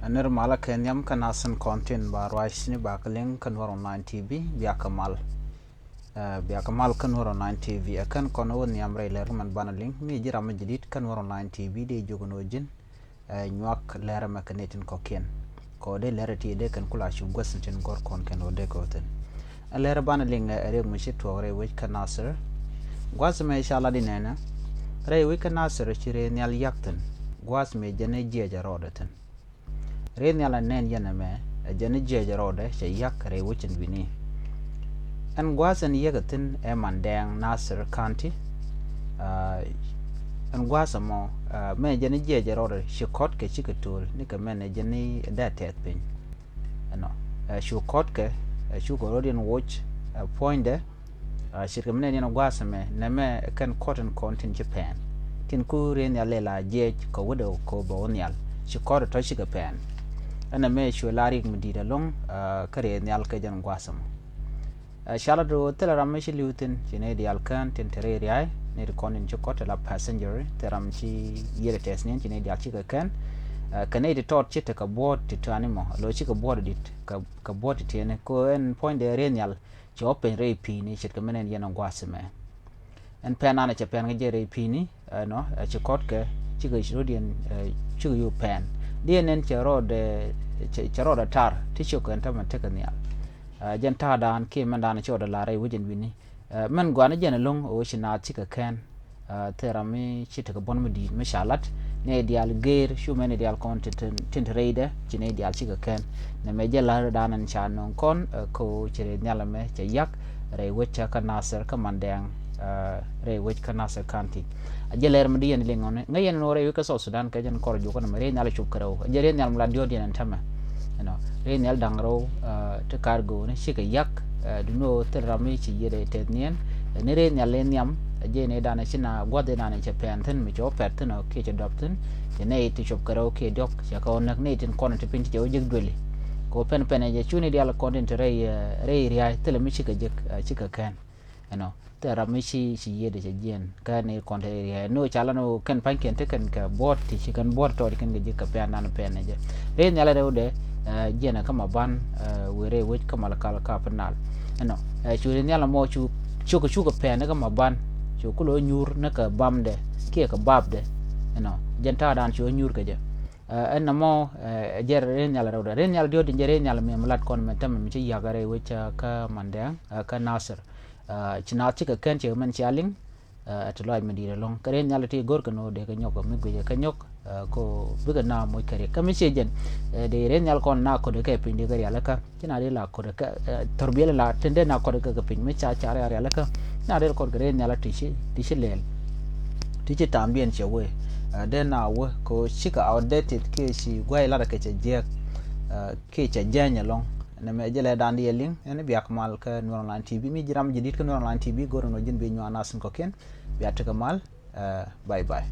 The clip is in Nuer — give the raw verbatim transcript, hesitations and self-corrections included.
Ɛ nir malä kɛ nhiam kä nasin kɔn tin ba ruac ni ba kɛ liŋ kä Nuɔr Online T V, bia kɛ mal. Ɛ, bia kɛ mal kä Nuɔr Online T V. Ɛ kɛn kɔn wä nhiam rɛy lɛr kɛ mɛn banɛ liŋ mi ji̱ ram mi jadid kä Nuɔr Online T V dee jiök ni wä ji̱n. Ɛ, nyuak lɛr ɛmɛ kɛ ni tin kɔkiɛn kɛ wä dee lɛr ɛ ti dee kɛn kula cu guäth ni tin gɔr kɔn kɛn wä dee kɛ wä thin. Ɛ lɛr ɛ banɛ liŋ ɛ riɛk mi ci tuɔɔk rɛy wec kä Nasir. Gua̱th mɛ ca lat inɛnɛ rɛy wec kä Nasir ci rɛy nhial yak thin. Gua̱th mɛ jɛn ɛ jiɛc ɛ rɔɔdɛ thin. Rɛy nhial ɛ nɛn yɛn ɛmɛ ɛ jɛn ɛ jiɛc ɛ rɔɔdɛ cɛ yak rɛy wec in wi̱ni. Ɛn gua̱th ɛn yɛk ɛ thin ɛ Mandɛɛŋ Nasir County. Ɛn gua̱th ɛmɔ mɛ jɛn ɛ jiɛc ɛ rɔɔdɛ ci kɔt kɛ cikɛ to̱l ni kɛ mɛn ɛ jɛn ɛ dee tɛth piny. Ɛnɔ ɛ cu kɔt kɛ ɛ cukɛ rɔɔdiɛn woc ɛ puɔ̱nydɛ. Ce̱tkɛ mi nɛn yɛn gua̱a̱th ɛmɛ nɛmɛ kɛn kɔt in kɔn tin ci pɛn tin ku rɛy nhial lɛ la jiɛc kɛ wädɛ kɛ bɛ wä nhial ci kɔt tɔ̱ cikɛ pɛn. Ɛn ɛmɛ cuɛ la riɛk mi di̱i̱t ɛlɔ̱ŋ kä rɛy nhial kɛ jɛn gua̱a̱th ɛmɔ. Ɛ, ca lat ɣöö thilɛ ram mi ci li̱w thi̱n ci nɛy diaal kään tin te rɛy ria̱a̱y nɛy ti kɔn tin ci kɔt te la passenger thilɛ ram ci yiëë tɛth niɛn ci nɛy diaal cikɛ kään. Ɛ, kɛ nɛy ti tɔt ci tekɛ buɔ̱ɔ̱t ti tuani mɔ lo̱ cikɛ buɔ̱ɔ̱t dit kɛ buɔ̱ɔ̱t ti tiɛni ko ɛn puɔ̱nydɛ rɛy nhial. Cɛ wä peny rɛy pi̱i̱ni ce̱tkɛ mi nɛn yɛn ɛ gua̱a̱th ɛmɛ. Ɛn pɛn an ɛ cɛ pɛn kɛ jɛ rɛy pi̱i̱ni ɛnɔ ɛ ci kɔt kɛ cikɛ rɔ̱diɛn ɛ cikɛ yo̱o̱ pɛn. Diɛn ɛn cɛ rɔɔdɛ cɛ rɔɔdɛ tar ti ciök ɛn tämɛ tekɛ nhial. Ɛ, jɛn ta̱a̱dan kiɛ mɛn dan ci ɣɔt ɛ la rɛy wec ɛn wi̱ni. Ɛ, mɛn gua̱a̱n jɛn ɛlɔ̱ŋ ɛ wec ci naath cikɛ kɛn. Thil ram mi ci tekɛ buɔ̱n mi di̱i̱t mi ca lat nɛy diaal geer cu mɛn nɛy diaal kɔn tin te rɛydɛ ci nɛy diaal cikɛ kɛn. Nɛmɛ jɛ la̱r dan ɛn ca nöŋ kɔn ɛ ko̱ ci rɛy nhial ɛmɛ cɛ yak rɛy wec cä kä Nasir kä Mandɛɛŋ rɛy wec kä Nasir County. A jɛ lɛr mi di yɛn liŋ ɔni ŋäc yɛn ɛn ɣöö rɛy wec kä South Sudan kɛ jɛn kɔr juɔkä nɛmɛ rɛy nhial cop kɛ rɛw a jɛ rɛy nhial mi la diɔ̱ɔ̱t yɛn ɛn tämɛ. Ɛnɔ rɛy nhial da̱ŋ rɛw ti ka̱r go̱o̱ni cikɛ yak. Duno thil ram mi ci yiëë rɛy tɛth niɛn ni rɛy nhial in nhiam. Jɛ ni danɛ ci na gua̱th in danɛ cɛ pɛn thi̱n mi cɛ wä pɛt thi̱n ɔ kiɛ cɛ dɔp thi̱n. Cɛ nɛy ti cop kɛ rɛw kiɛ diɔ̱k cɛ kɛ wä näk nɛy tin kɔn ti piny ti cɛ wä jek dueli. Kɛ wä pɛn pɛn ɛ jɛ cuni diaal kɔn tin ti rɛy rɛy ria̱a̱c thilɛ mi cikɛ jek cikɛ kɛn. Ɛnɔ thil ram mi ci ci yiëëdɛ cɛ jiɛn kä ni kɔn te area ni wä ca lan wä kɛn pa̱nykiɛn te kɛn kɛ buɔt ti ci kɛn buɔt tɔɔt kɛn kɛ ji̱ kɛ pɛn dan pɛn ni jɛ. Rɛy nhial rɛwdɛ jiɛn kä ma ban wëë rɛy wec kä mal kal ka pi nal. Ɛnɔ cu rɛy nhial mɔ cu cukɛ cukɛ pɛn ni kä ma ban cu kulɛ wä nyuur ni kɛ bamdɛ kiɛ kɛ bapdɛ. Ɛnɔ jɛn ta̱a̱ dan cu wä nyuur kɛ jɛ. Ɛn nɔmɔ jɛ rɛy nhial rɛwdɛ rɛy nhial diɔt jɛ rɛy nhial mi mi lat kɔn mɛ tämɛ mi ci yakä rɛy wec kä Mandɛɛŋ kä Nasir. Ci naath cikɛ kɛn ci mɛn cia liŋ. Ɛ ti lɔac mi di̱i̱t ɛlɔ̱ŋ kä rɛy nhial ti go̱r kɛ no̱o̱ dee kɛ nyɔk mi guic kɛ nyɔk. Ko bikɛ na moc kɛ riɛk kä mi ciɛ jɛn dee rɛy nhial kɔn na ko̱dɛ kɛ piny dee kɛ rialikä ci na dee la ko̱dɛ kɛ thɔr biɛl la tin dee na ko̱dɛ kɛ kɛ piny mi ca ca rialikä. Ci na dee kɔn kɛ rɛy nhial ti ci ti ci lɛl ti ci tam biɛn cɛ wee. Dee na wee ko cikɛ outdated kiɛ ci guay lat kɛ cɛ jiɛk kiɛ cɛ jɛny ɛlɔ̱ŋ. Nɛmɛ jɛ lɛ dan diɛ liŋ ɛn biak mal kä Nuer Online T V mi ji̱ ram ji̱ dit kä Nuer Online T V go̱r ɛn wä ji̱n bi nyuan nasin kɔkiɛn. Bia tekɛ mal. Bye bye.